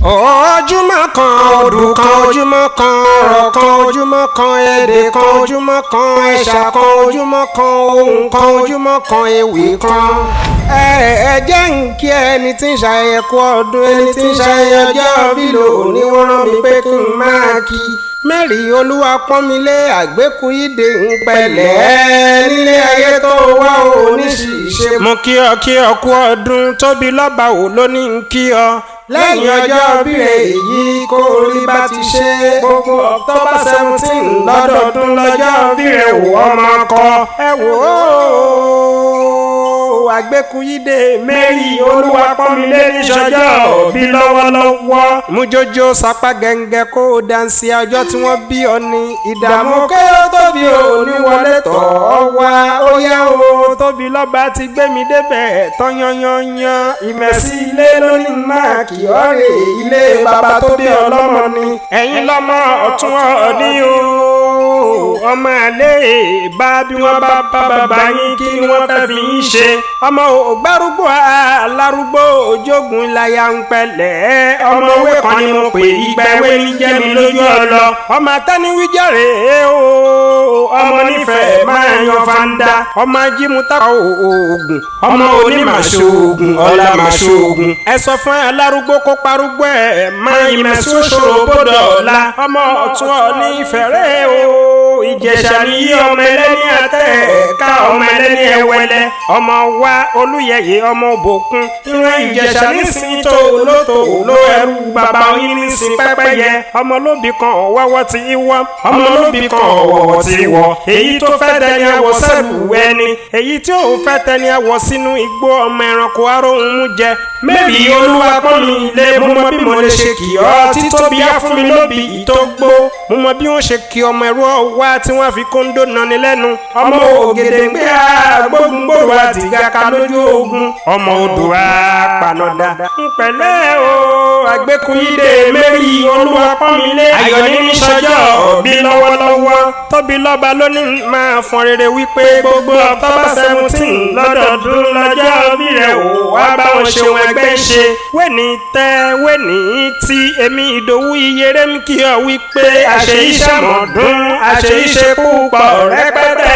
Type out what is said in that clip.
Ojúmọ́ kan, odù kan, ojúmọ́ kan, ọ̀rọ̀ kan, ojúmọ́ kan, èdè kan, ojúmọ́ kan, ẹ̀ṣà kan, ojúmọ́ kan, ohùn kan, ojúmọ́ kan, ewì kan. Ẹ jẹ́ ń kí ẹni tí ń ṣayẹyẹ kú ọdún, ẹni tí ń ṣayẹyẹ ọjọ́ bí lò ní wọ́n rán mi pé kí n máa kí. Mary Olúwa pọ́nmilé àgbékúyídé ń pẹ̀lẹ́ nílé ayé tó wá oníṣìṣe. Mo kí ọ kí ọ kú ọdún, tóbi lọ́ba ò ló ní ń kí ọ. Lẹ́yìn ọjọ́ bíre èyí kó rí bá ti ṣe gbogbo October 17 lọ́dọọdún lọ́jọ́ bíre wò ọmọ kọ. Ẹ wò ó, àgbékúyídé Mary Olúwa pọ́nmilé níṣọjọ́ bí lọ́wọ́lọ́wọ́. Mújójó sapá gẹ́ngẹ́ kó o dansi ọjọ́ tí wọ́n bí ọ ní ìdààmú kéré tóbi ò ní wọlé tọ̀ ọ́ wá ó yá o. Tóbi lọ́ba ti gbé mi débẹ̀ tán yanyanyan, ìmẹ̀sí ilé lónìí máa kì ọ́ rè ilé bàbá tó bí ọlọ́mọ ni. Ẹ̀yin lọ́mọ ọ̀tún ọ̀ọ́dí o, ọmọ àlè bá bí wọ́n bá bá bàbá yín kí ni wọ́n fẹ́ fi yín ṣe. Ọmọ ògbárùgbó alárúgbó ojógun láyà ń pẹ̀lẹ́, ọmọ owó kan ni mo pè ìgbà ewé ní jẹ́ mi lójú ọlọ. Ọmọ atẹ́niwíjàre o, ọmọ nífẹ̀ẹ́ máa yan fanda, ọmọ ajímúta oògùn, ọmọ onímàṣoògùn ọ̀làmàṣoògùn. Ẹ sọ fún alárúgbó kó parúgbó ẹ̀ máa ìmẹ̀sùn ṣòro bọ́dọ̀ ọ̀la. Ọmọ ọ̀tún ọ̀ní ìfẹ̀rẹ̀ o, Ìjẹ̀ṣà ni yí ọmọ ẹlẹ́ni àtẹ̀ ká ọmọ ẹlẹ́ni ẹwẹlẹ, ọmọ wa Olúyẹyẹ ọmọ òbòkun. Ìran Ìjẹ̀ṣà nísìnyí tó lótò ló ẹrú bàbá yín nísìn pẹ́pẹ́yẹ. Ọmọ lóbì kan wọ́wọ́ ti wọ́, ọmọ lóbì kan wọ̀wọ̀ ti wọ̀. Èyí tó fẹ́ tẹni àwọ̀ sẹ́rù ẹni, èyí tí ò fẹ́ tẹni àwọ̀ sínú igbó, ọmọ ẹranko aróhùn mú jẹ. Mary Olúwa pọ́n mi lé, mo mọ bí mo lè ṣe kì ọ́, títóbi á fún mi lóbi ìtógbó. Mo mọ bí wọ́n ṣe kí ọmọ ẹrú ọwá tí wọ́n fi kóńdó nani lẹ́nu. Ọmọ ògèdèǹgbé àgbógungbòrò àtìgàkà lójú ogun, ọmọ odò àpànàdà. Ń pẹ̀lẹ́ o, àgbékúyídé Mary Olúwa pọ́n mi lé, ayọ̀ ní sọjọ́ bí lọ́wọ́lọ́wọ́. Tóbi lọ́ba ló ní máa fọn rere wípé gbogbo October 17 lọ́dọọdún lọ́jọ́ bí rẹ̀ wò wá bá wọn ṣe wọn ẹgbẹ́ ṣe. Wẹ́ni tẹ́ wẹ́ni tí èmi Ìdòwú Iyèré ń kí ọ wípé àṣeyíṣàmọ̀dún àṣeyíṣe púpọ̀ rẹpẹtẹ.